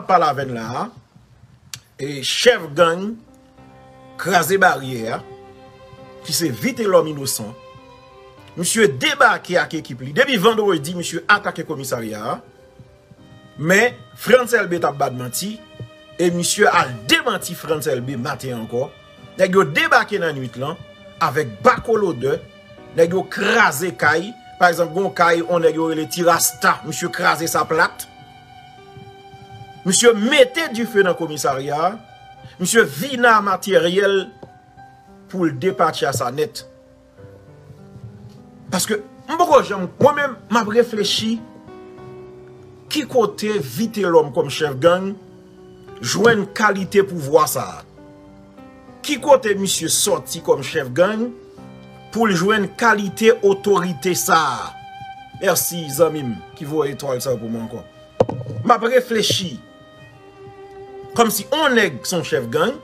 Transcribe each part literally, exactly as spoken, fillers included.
pale avè n la a, e chèf gang Kraze Baryè a, ki se Vitelòm Inosan, misye debake ak ekip li. Depi vandredi, misye atake komisarya a. Men, Frantz Elbé t ap bat manti, e misye al demanti Frantz Elbé maten an ankò. Nèg yo debake nan nwit lan avèk bakolodè. Nèg yo kraze kay. Pa egzanp, gon kay, on nèg yo rele Ti Rasta, misye kraze sa plat. Misye mete dife nan komisarya a. Misye vin a materyèl pou l depatcha sa nèt. Paske m poko janm, mwen menm, m ap reflechi ki kote Vitelòm kòm chèf gang jwenn kalite pouvwa sa a. Ki kote misye sòti kòm chèf gang pou l jwenn kalite otorite sa a? Mèsi, zanmi m, ki voye etwal sa yo pou mwen ankò. M ap reflechi kòmsi on nèg se on chèf gang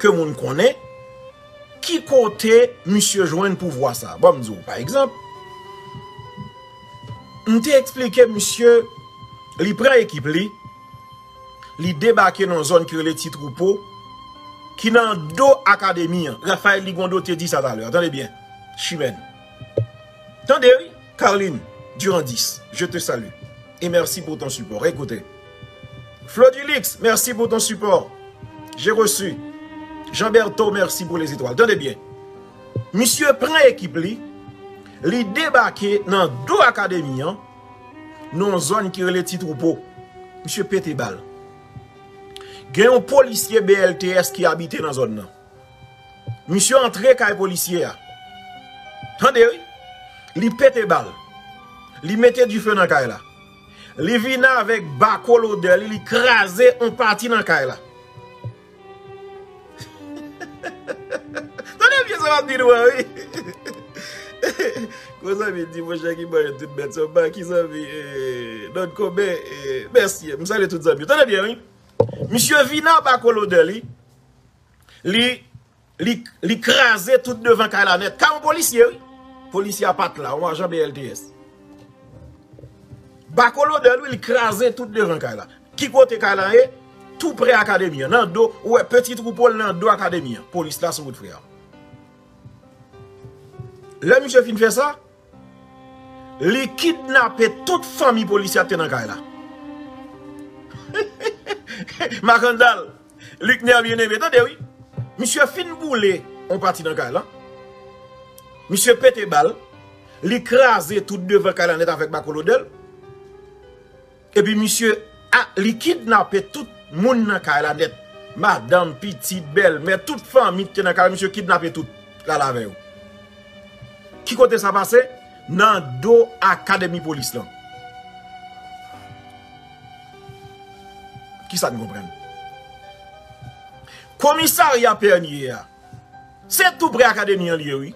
ke moun konnen, ki kote misye jwenn pouvwa sa? Ban m di w, pa egzanp, m te eksplike misye, li pran ekip li, li debake nan zòn ki rele Ti Twoupo, ki nan do akademi an. Raphaël Ligondo te di sa talè. Tande byen. Chimène. Tande, wi. Carline Durandis, je te salue. Et merci pour ton support. Écoutez. Flodilix, merci pour ton support. J'ai reçu. Jean Bertho, merci pour les étoiles. Tande byen. Misye pran ekip li, li debake nan do akademi an, nan yon zòn ki rele Ti Twoupo. Misye pete bal. Gen yon polisye B L T S ki abite nan zòn nan. Misye antre kay polisye a. Tande, wi. Li pete bal. Li mete dife nan kay la. Li vin avèk bakolodè li, li kraze on pati nan kay la. Tande byen sa m ap di nou an, wi. Gon zanmi di, monchè, ki mwen tout bèt sa, ba ki zanmi, eh, Don Kobe, eh, mèsi, m salye tout zanmi yo. Tande byen, wi. Misye vin a bakolodè li, li, li, li kraze tout devan kay la nèt. Kay yon polisye, wi. Polisye a pa t la, yon ajan B L T S. Bakolodè l, wi, li kraze tout devan kay la. Ki kote kay la ye? Tou pre akademi an. Nan do, ou wè, Peti Twoupo l nan do akademi an. Polis la sou wout, frè. Lè misye fin fè sa, li kidnape tout fanmi polisye a te nan kay la. Makandal, Luckner Bien-Aimé, tande wi. Misye fin boule on pati nan kay la. Misye pete bal. Li kraze tout devan kay la nèt avèk bakolodè l. Epi misye, a, li kidnape tout moun nan kay la nèt. Madanm, pitit, bèlmè, tout fanmi ki te nan kay la, misye kidnape tout. L al avè yo. Ki kote sa pase? Nan do akademi polis lan. Kisa n konprann? Komisarya Pènye a, se tou pre akademi an li ye, wi.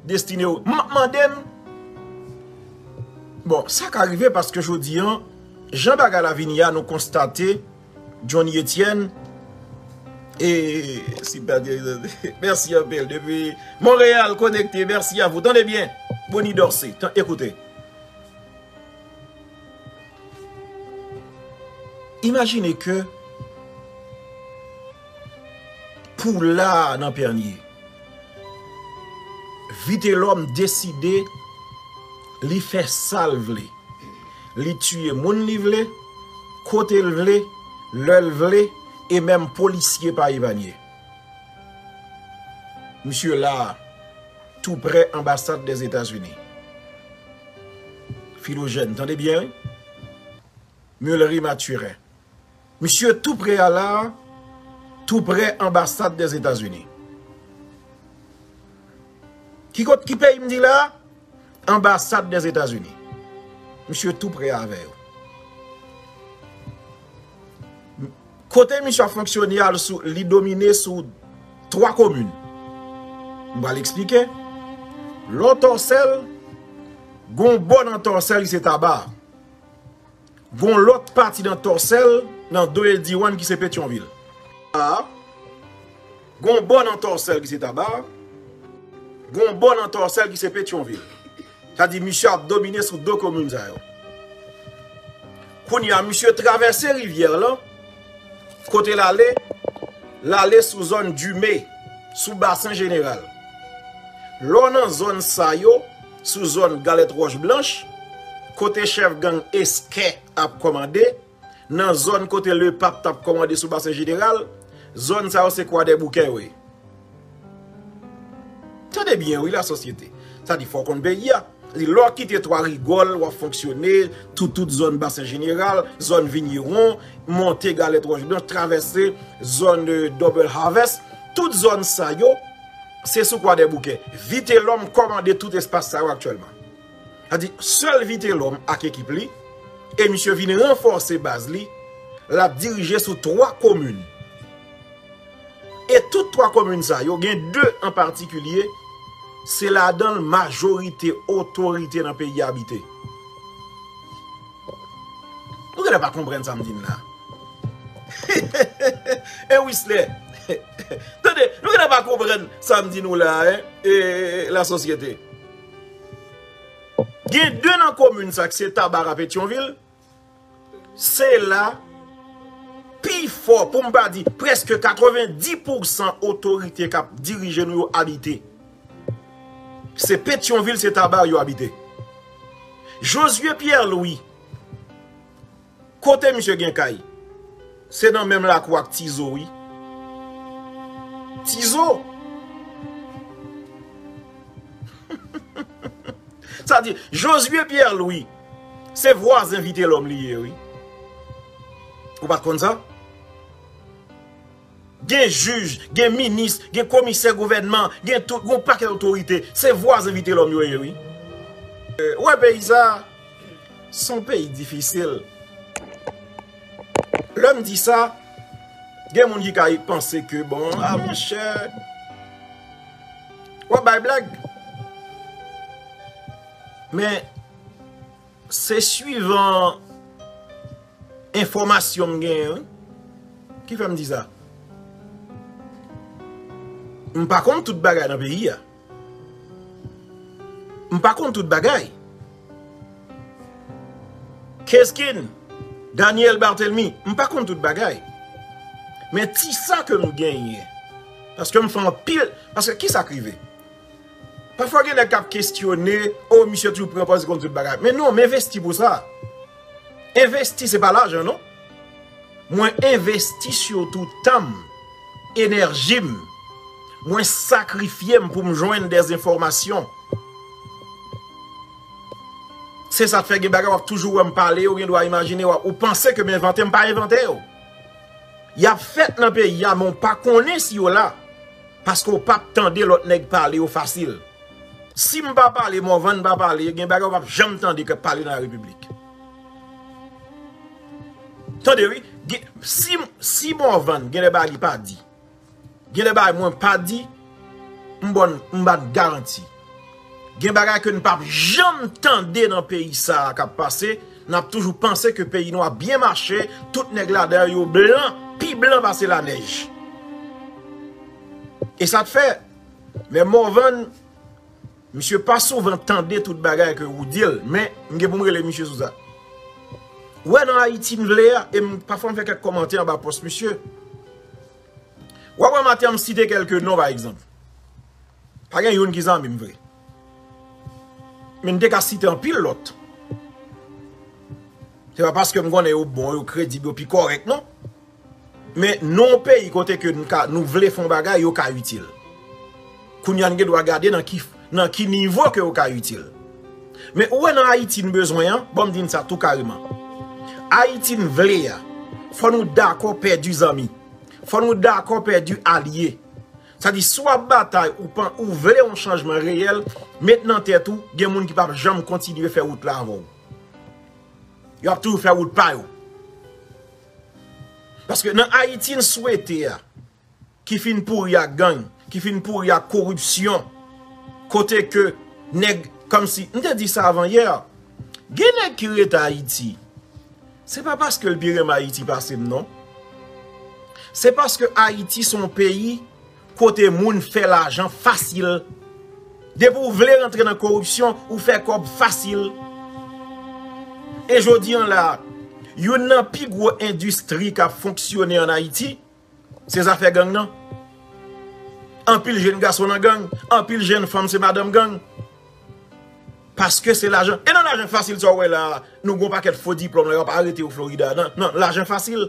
Destine w. M ap mande m. Bon, sa ka rive paske jodi an, jan bagay la vini a, nou konstate Johnny Etienne. E, si pa di, mèsi anpil. Depi Monreyal konekte, mèsi a vou. Tande byen, Boni Dorcé, tan, ekoute. Imajine ke pou la nan Pènye, Vitelòm deside li fè sa l vle. Li tiye moun li vle, kote l vle, lè l vle, e menm polisye pa epanye. Misye la, tou pre anbasad Dèzetazini. Filojèn, tande byen, wi. Mulry Mathurin. Misye tou pre a la, tou pre anbasad Dèzetazini. Ki kot, ki peyi m di la? Anbasad Dèzetazini. Misye tou pre avè yo. Kote misye ap fonksyone a, li domine sou twa komin. M pral eksplike. Lò Tòsèl, gon bò nan Tòsèl ki se Taba. Gon lòt pati nan Tòsèl, nan do Ediwan ki se Petyonvil. Gon bò nan Tòsèl ki se Taba. Gon bò nan Tòsèl ki se Petyonvil. Sa di misye ap domine sou de komin sa yo. Kounye a, misye travèse rivyè lan, kote l ale, l ale sou zòn Dime, sou Basen Jeneral. Lè w nan zòn sa yo, sou zòn Galèt Wòch Blanch, kote chèf gang Eskè ap kòmande, nan zòn kote Lepap t ap kòmande sou Basen Jeneral, zòn sa yo se Kwadèboukè yo ye. Tande byen, wi, lasosyete. Sa di, fò w konn peyi a. Sa di, lè w kite Twa Rigòl, w ap fonksyone, tout, tout zòn Basen Jeneral, zòn Vigneron, monte Galèt Wòch Blanch, travèse zòn, euh, Double Harvest, tout zòn sa yo, se sou Kwadèboukè. Vitelòm kòmande tout espas sa yo aktyèlman. Sa di, sèl Vitelòm ak ekip li, e misye vin ranfòse baz li, l ap dirije sou twa komin. E tout twa komin sa yo, gen de an patikilye, se ladan l majorite otorite nan peyi a abite. Nou genlè pa konprann sa m di n la. E Wislè, tande, nou genlè pa konprann sa m di nou la, en, e lasosyete. Gen de nan komin sa k se Taba ak Petyonvil, se la pi fò, pou m pa di prèske katrevendis pousan otorite k ap dirije nou yo abite. Se Petyonvil, se Taba yo abite. Josué Pierre Louis, kote misye gen kay? Se nan menm lakou ak Tizo, wi. Tizo! Sa di, Josué Pierre Louis, se vwazen Vitelòm li ye, wi. Ou pa t konn sa? Gen jij, gen minis, gen komisè gouvènman, gen tout, gen yon pakèt otorite. Se vwazen Vitelòm yo ye, wi. E, ou wè peyi sa, se yon peyi difisil. Lè m di sa, gen moun ki ka panse ke, bon, a monchè, w ap bay blag. Men, se swivan enfòmasyon m genyen, wi, ki fè m di sa. M pa konn tout bagay nan peyi a. M pa konn tout bagay. Keskin, Daniel Barthélemy, m pa konn tout bagay. Men ti sa ke m genyen, paske m fè anpil, paske ki sa k rive? Pafwa gen nèg k ap kesyone, o, misye toujou pran pòz li konn tout bagay. Men non, m envesti pou sa. Envesti se pa lajan, non. Mwen envesti sitou tan m, enèji m. Mwen sakrifye m pou m jwenn dèzenfòmasyon. Se sa k fè gen bagay w ap toujou wè m pale, ou gen dwa imajine, w ap, ou panse ke m envante, m pa envante yo. Y ap fèt nan peyi a, men w pa konnen si yo la. Paske w p ap tande lòt nèg pale yo fasil. Si m pa pale, Morvan pa pale, gen bagay w p ap janm tande k ap pale nan larepiblik. Tande wi, gen, si, si Morvan gen de bagay li pa di, gen de bagay mwen pa di, m ba n, m ba n garanti. Gen bagay ke n p ap janm tande nan peyi sa a k ap pase, n ap toujou panse ke peyi nou ap byen mache, tout nèg ladan yo blan, pi blan pase lanèj. E sa k fè, men Morvan, misye pa souvan tande tout bagay ke ou di l, men m gen pou m rele misye sou sa. Ou wè nan Ayiti m vle a, e m, pafwa m fè kèk kòmantè anba pòs misye. W ap wè maten an m site kèlke non, pa egzanp. Pa gen youn ki zanmi m vre. Men m te ka site anpil lòt. Se pa paske m konnen yo bon, yo kredib, yo pi kòrèk, non. Men nan yon peyi kote ke n ka, nou vle fè yon bagay, yo ka itil. Kounye a n gen dwa gade nan ki, nan ki nivo ke yo ka itil. Men ou wè nan Ayiti n bezwen an, ban m di n sa tou kareman. Ayiti n vle a, fò nou dakò pèdi zanmi. Fò nou dakò pèdi alye. Sa di, si w ap batay, ou pan, ou vle yon chanjman reyèl, met nan tèt ou, gen moun ki p ap janm kontinye fè wout la avè w. Yo ap toujou fè wout pa yo. Paske nan Ayiti n swete a, ki fin pouri ak gang, ki fin pouri ak koripsyon, kote ke nèg, kòmsi, m te di sa avan yè, gen nèg ki rete Ayiti, se pa paske l pi renmen Ayiti pase m, non. Se paske Ayiti se yon peyi kote moun fè lajan fasil. Depi w vle rantre nan koripsyon, ou fè kòb fasil. E jodi an la, Youn nan pi gwo endistri k ap fonksyone ann Ayiti, se zafè gang nan. Anpil jèn gason nan gang, anpil jèn fanm se madanm gang. Paske se lajan. E nan lajan fasil sa w wè la, nou gon pakèt fo diplòm la, y ap arete yo Florida. Nan, nan, lajan fasil.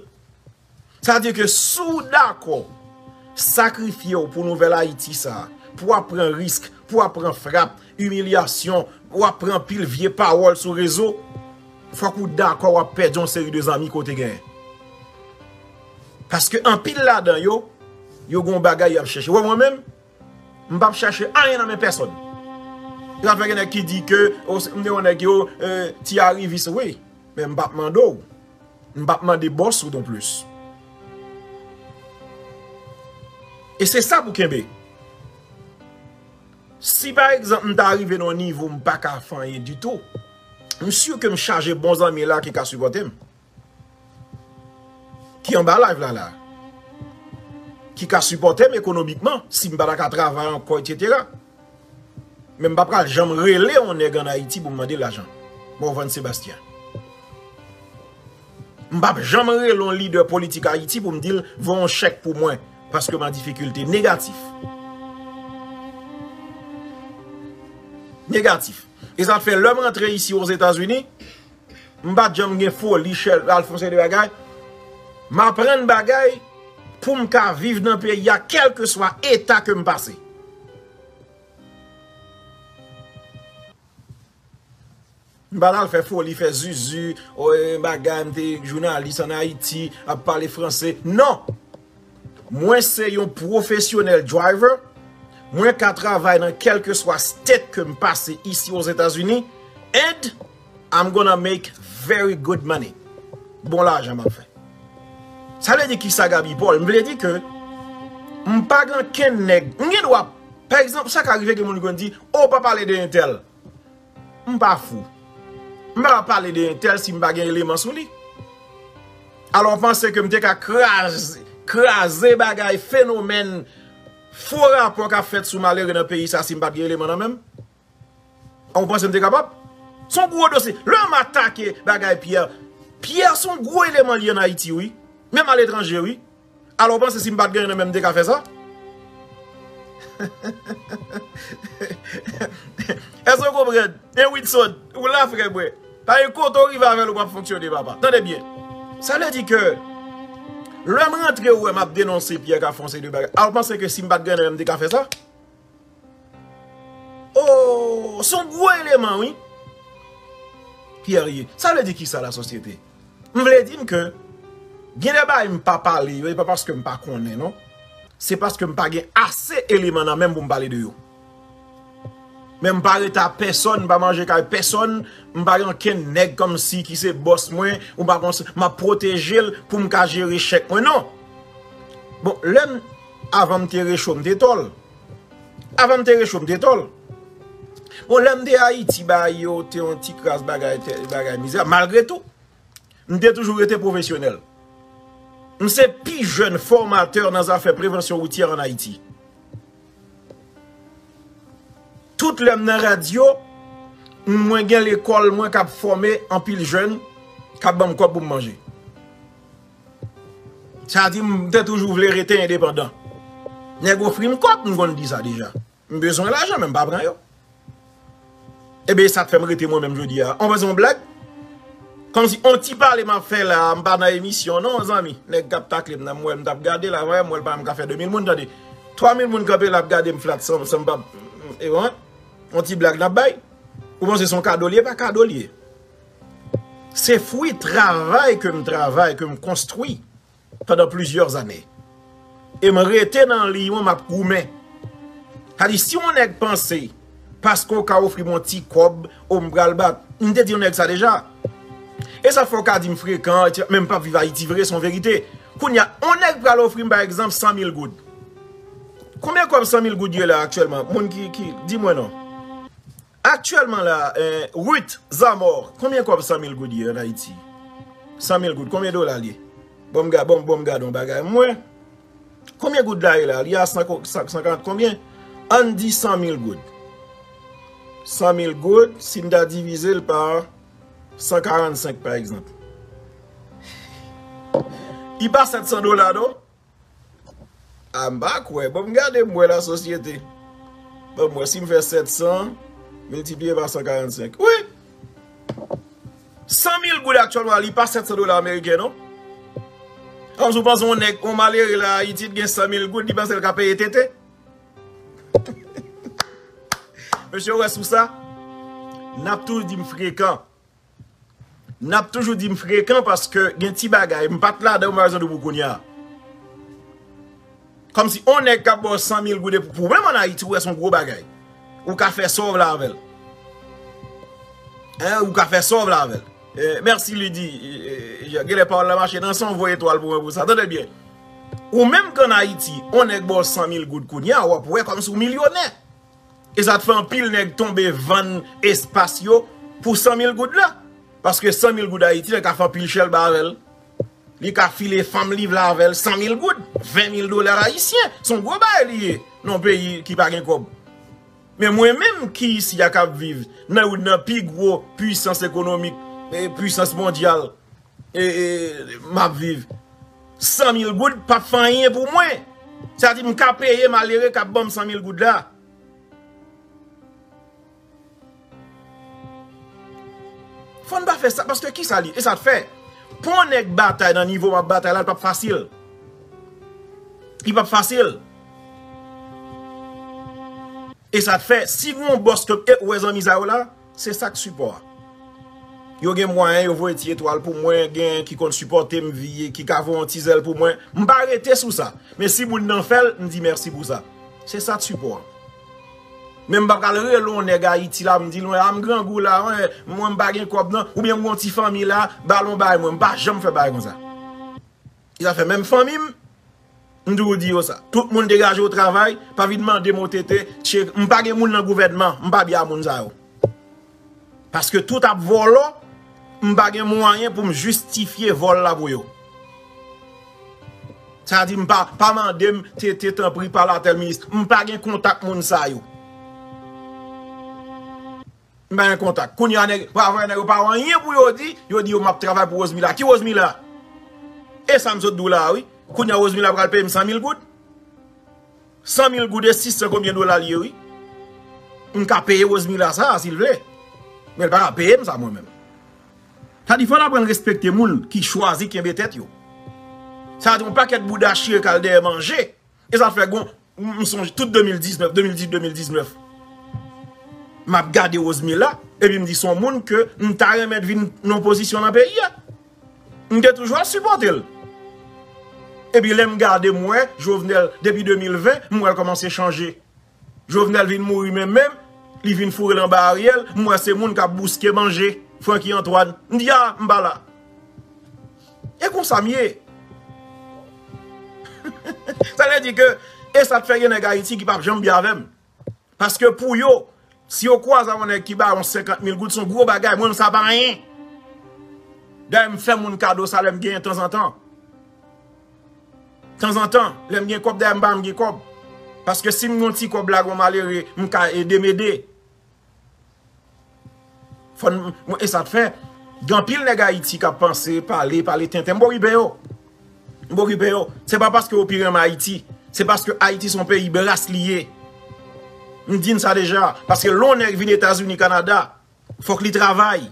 Sa di ke si w dakò sakrifye w pou nouvèl Ayiti sa, pou w ap pran risk, pou w ap pran frap, imilyasyon, w ap pran pil vye pawòl sou rezo, fòk ou dakò w ap pèdi yon seri de zanmi ke w te genyen. Paske anpil ladan yo, yo gon bagay y ap chèche. Wè mwen menm, m p ap chache anyen nan men pèsòn. Sa fè gen nèg ki di ke, o, m te yon nèg yo, eh, ti arivis, wi. Men m p ap mande w. M p ap mande bòs ou non plis. E se sa pou kenbe. Si pa egzanp m ta rive nan yon nivo m pa ka fè anyen ditou, m si ke m chaje bon zanmi la ki ka sipòte m. Ki anba live la la. Ki ka sipòte m ekonomikman si m pa ta ka travay ankò, etsetera. Men m pa pral janm rele yon nèg ann Ayiti pou m mande l lajan. Morvan Sebastien. M p ap janm rele yon lidè politik Ayiti pou m di l voye yon chèk pou mwen, paske m an difikilte. Negatif. Negatif. E sa fè lè m rantre isi Ozetazini, m pa t janm gen foli, chèl, al fè yon seri de bagay. M aprann bagay pou m ka viv nan peyi a, kèlkeswa eta ke m pase. M pa t al fè foli, fè zuzu, o, e, bagay, m te jounalis ann Ayiti, ap pale franse. Non! Mwen se yon pwofesyonèl driver. Mwen ka travay nan kèlkeswa state ke m pase isi Ozetazini. And I'm gonna make very good money. Bon lajan m ap fè. Sa vle di ki sa, Gaby Paul? M vle di ke m pa gen ankenn nèg. M gen dwa, pa egzanp, sa ka rive gen moun ki konn di, o, pa pale de entèl. M pa fou. M pa ka pale de entèl si m pa gen eleman sou li. Alò, w panse ke m te ka kraze, kraze bagay, fenomèn, fo rapò k ap fèt sou malere nan peyi sa si m pa t gen eleman nan men m? Ou panse m te kapab? Se yon gwo dosye. Lè m atake bagay Pierre, Pierre se yon gwo eleman li ann Ayiti, wi. Menm aletranje, wi. Alò, w panse si m pa t gen nan men m, m te ka fè sa? Èske w konprann? E Widson, ou la, frè mwen. Pa gen kote w rive avè l, ou p ap fonksyone, papa. Tande byen. Sa vle di ke lè m rantre, ou wè m ap denonse Pierre k ap fè yon seri de bagay. A, w panse ke si m pa t gen nan men m, m te ka fè sa? Oh, se yon gwo eleman, wi. Pierre ye. Sa vle di ki sa, lasosyete? M vle di n ke gen de bagay m pa pale yo, e pa paske m pa konnen, non. Se paske m pa gen ase eleman nan men m pou m pale de yo. Men m pa rete a pèsòn, m pa manje kay pèsòn, m pa gen ankenn nèg kòmsi ki se bòs mwen, ou pa konn, m ap pwoteje l pou m ka jere chèk mwen, non. Bon, lè m, avan m te recho, m te tòl. Avan m te recho, m te tòl. Bon, lè m te Ayiti, bagay yo te yon ti kras bagay, te, bagay mizè. Malgre tou, m te toujou rete pwofesyonèl. M se pi jèn fòmatè nan zafè prevansyon woutyè ann Ayiti. Tout lè m nan radyo, mwen gen lekòl mwen k ap fòme anpil jèn, k ap ban m kòb pou m manje. Sa di m te toujou vle rete endepandan. Nèg ofri m kòb, m konn di sa deja. M bezwen lajan, men m pa pran yo. Ebyen, e sa k fè m rete mwen menm jodi a. Ou panse yon blag? Kòmsi on ti pale m ap fè la, m pa nan emisyon, non, zanmi. Nèg k ap takle m nan, m wè m t ap gade la, m wè m pa menm ka fè de mil moun tande. Twa mil moun kanpe la ap gade m flat san, san m pa, e bon, on ti blag n ap bay. Ou panse se yon kado l ye? Pa kado l ye. Se fwi travay ke m travay, ke m konstwi pandan plizyè zane. E m rete nan liy mwen, m ap goumen. Sa di, si yon nèg panse, paske w ka ofri m yon ti kòb, o m pral bat. M te di yon nèg sa deja. E sa fè w ka di m frekan, etsetera, men m p ap viv Ayiti vre, se yon verite. Kounye a, yon nèg pral ofri m, pa egzanp, san mil goud. Konbyen kòb san mil goud ye la aktyèlman? Moun ki, ki, di mwen non. Aktyèlman la, eh, Ruth Zamor, konbyen kòb san mil goud ye ann Ayiti? San mil goud, konbyen dola l ye? Bon, m ga-, bon, bon, m gade yon bagay. Mwen, konbyen goud la ye la? Li a san, san, san karant konbyen? Ann di san mil goud. San mil goud, si n ta divize l pa san karannsenk, pa egzanp. Li pa sèt san dola, non? A, m pa kwè. Bon, m gade, m wè la sosyete. Bon, m wè si m fè sèt san miltipliye pa san karannsenk. Wi! San mil goud aktyèlman, li pa sèt san dola ameriken, non? Kòmsi w panse yon nèg, yon malere la Ayiti, t gen san mil goud, li panse l ka peye tete? Mesye, w wè sou sa? N ap toujou di m frekan. N ap toujou di m frekan paske gen ti bagay, m pa t ladan, m pa bezwen di w pou kounye a. Kòmsi on nèg k ap ba w san mil goud pou, pou menm ann Ayiti, ou wè se yon gwo bagay. Ou ka fè sa w vle avè l. Hein, ou ka fè sa w vle avè l. Eh, mèsi, Lidi. Eh, eh, genlè pawòl la mache nan san voye etwal pou mwen pou sa. Tande byen. Ou menm k ann Ayiti, on nèg ba w san mil goud kounye a, w ap wè kòmsi w milyonè. E sa t fè anpil nèg tonbe vann espas yo pou san mil goud la. Paske san mil goud Ayiti, nèg ka fè anpil chèlba avè l. Li ka file fanm li vle avè l san mil goud, ven mil dola ayisyen. Se yon gwo bagay li ye nan yon peyi ki pa gen kòb. Men mwen menm ki isi a k ap viv nan youn nan pi gwo pwisans ekonomik, e, pwisans mondyal, e, e, m ap viv, san mil goud p ap fè anyen pou mwen. Sa di m ka peye malere k ap ban m san mil goud la. Fò n pa fè sa, paske kisa li, e sa t fè? Pou yon nèg batay nan nivo m ap batay la, li p ap fasil. Li p ap fasil. E sa t fè, si gon bòs ke, e, ou wè zanmi sa yo la, se sa k sipò a. Yo gen mwayen, yo voye ti etwal pou mwen, gen ki konn sipòte m, vi, ki ka voye yon ti zèl pou mwen. M pa rete sou sa. Men si moun nan fè l, m di mèsi pou sa. Se sa t sipò a. Men m pa pral rele yon nèg Ayiti la, m di l, "A, m grangou la, wi, mwen m pa gen kòb non," oubyen m gon ti fanmi la, ba l yon bagay mwen, m pa janm fè bagay konsa. E sa fè menm fanmi m, m toujou di yo sa. Tout moun degaje w travay, pa vin mande m O T T, tchek, m pa gen moun nan gouvènman, m pa byen a moun sa yo. Paske tout ap vòlò, m pa gen mwayen pou m jistifye vòl la pou yo. Sa di m pa, pa mande m, "T T, tanpri, pale a tèl minis." M pa gen kontak moun sa yo. M pa gen kontak. Kounye a, nèg, pa vre, nèg yo pa wè anyen pou yo di, yo di yo m ap travay pou Rosemila. Ki Rosemila? E sa m sot di w la a, wi. Kounye a, Rosemila pral peye m san mil goud. San mil goud e sis san konbyen dola l ye, wi. M ka peye Rosemila sa, si l vle. Men l pa ka peye m sa, mwen menm. Sa di, fò n aprann respekte moun ki chwazi kenbe tèt yo. Sa di, yon pakèt bouda chire k al dèyè manje. E sa fè gon, m, m sonje tout de mil diznèf, de mil diznèf, m ap gade Rosemila, epi m di, se yon moun ke m ta renmen vin nan pozisyon nan peyi a. M te toujou ap sipòte l. Epi lè m gade, m wè Jovenel, depi de mil ven, m wè l kòmanse chanje. Jovenel vin mouri, men menm, li vin foure l anba Ariel, m wè se moun k ap bouske manje, Francky Antoine. M di, "A, m pa la." E konsa m ye. Sa vle di ke, e sa t fè gen nèg Ayiti ki p ap janm byen avè m. Paske pou yo, si yo kwaze ak yon nèg ki ba yo senkant mil goud, se yon gwo bagay. Mwen, sa pa anyen. Dayè, m fè moun kado sa lè m genyen tanzantan. Tanzantan, lè m gen kòb, dayè, m pa janm gen kòb. Paske si m gen yon ti kòb lage yon malere, m ka ede m ede. Fò n, mwen, e sa t fè, gen anpil nèg Ayiti k ap panse, pale, pale tenten. M pa okipe yo. M pa okipe yo. Se pa paske yo pi renmen Ayiti. Se paske Ayiti se yon peyi bras li ye. M di n sa deja. Paske lè yon nèg vin Etazini, Kanada, fòk li travay.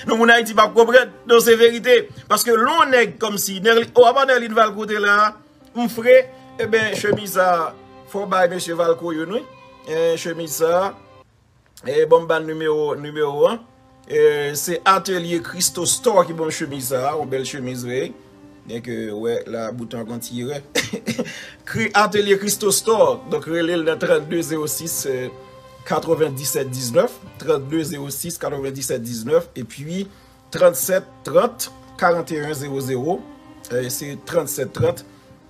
Nou, moun Ayiti p ap konprann. Non, se verite. Paske lè yon nèg kòmsi, Nerly, o, apa Nerline Valcourt te la, m fre, e ben, chemiz sa, fò w bay mesye Valcourt youn, wi. E, chemiz sa, e, bon, m ba n nimewo, nimewo an. E, se Atelier Christo Store ki ban m chemiz sa, yon bèl chemiz, wi. Byen ke, wè, la, bouton an gon ti erè. Kri Atelier Christo Store. Donk, rele l nan trannde zewo sis, e, katrevendisèt diznèf, trannde zewo sis, katrevendisèt diznèf, epi trannsèt trant, karanteyen zewo zewo, e, se trannsèt trant,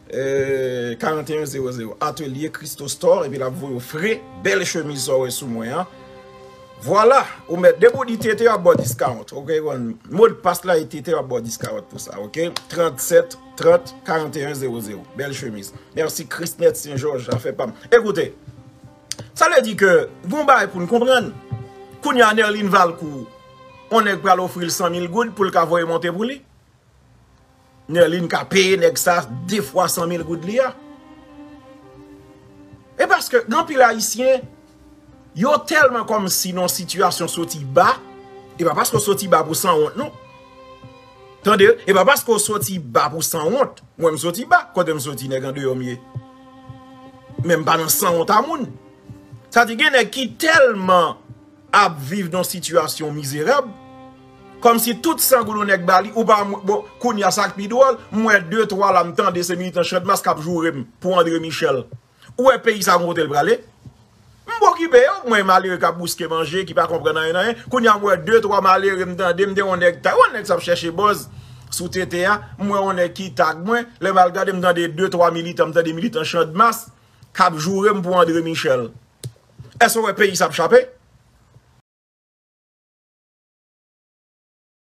e, karanteyen zewo zewo. Atelier Christo Store, epi l ap voye w fre, bèl chemiz sa w wè sou mwen an. Vwala, ou mèt, depi w di T T, y ap ba w discount, oke? Modpas la e T T, y ap ba w discount pou sa, oke? Trannsèt trant, karanteyen zewo zewo. Bèl chemiz. Mèsi, Christnette Saint-Georges, afè pa m. Ekoute, sa vle di ke gon bagay pou n konprann. Kounye a, Nerline Valcourt, yon nèg pral ofri l san mil goud pou l ka voye monte pou li. Nerline ka peye nèg sa de fwa san mil goud li a. E paske gen anpil Ayisyen, yo tèlman kòmsi nan sitiyasyon soti ba, e pa paske w soti ba pou sanwont, non. Tande, e pa paske w soti ba pou sanwont. Mwen, m soti ba, kote m soti, nèg andeyò m ye. Men m pa nan sanwont a moun. Sa di gen nèg ki tèlman ap viv nan sitiyasyon mizerab, kòmsi tout san goud yon nèg ba li, ou pa, bon, kounye a sa k pi dwòl, m wè de twa la, m tande se militan Channmas k ap joure m pou André Michel. Ou wè peyi sa kote l prale? M pa okipe yo, mwen malere k ap bouske manje, ki pa konprann anyen, anyen. Kounye a m wè de twa malere, m tande, m te yon nèg ta, yon nèg sa ap chèche buzz sou T T a, m wè yon nèg ki tag mwen, lè m al gade, m tande de twa militan, m tande militan Channmas k ap joure m pou André Michel. Èske w wè peyi sa ap chape?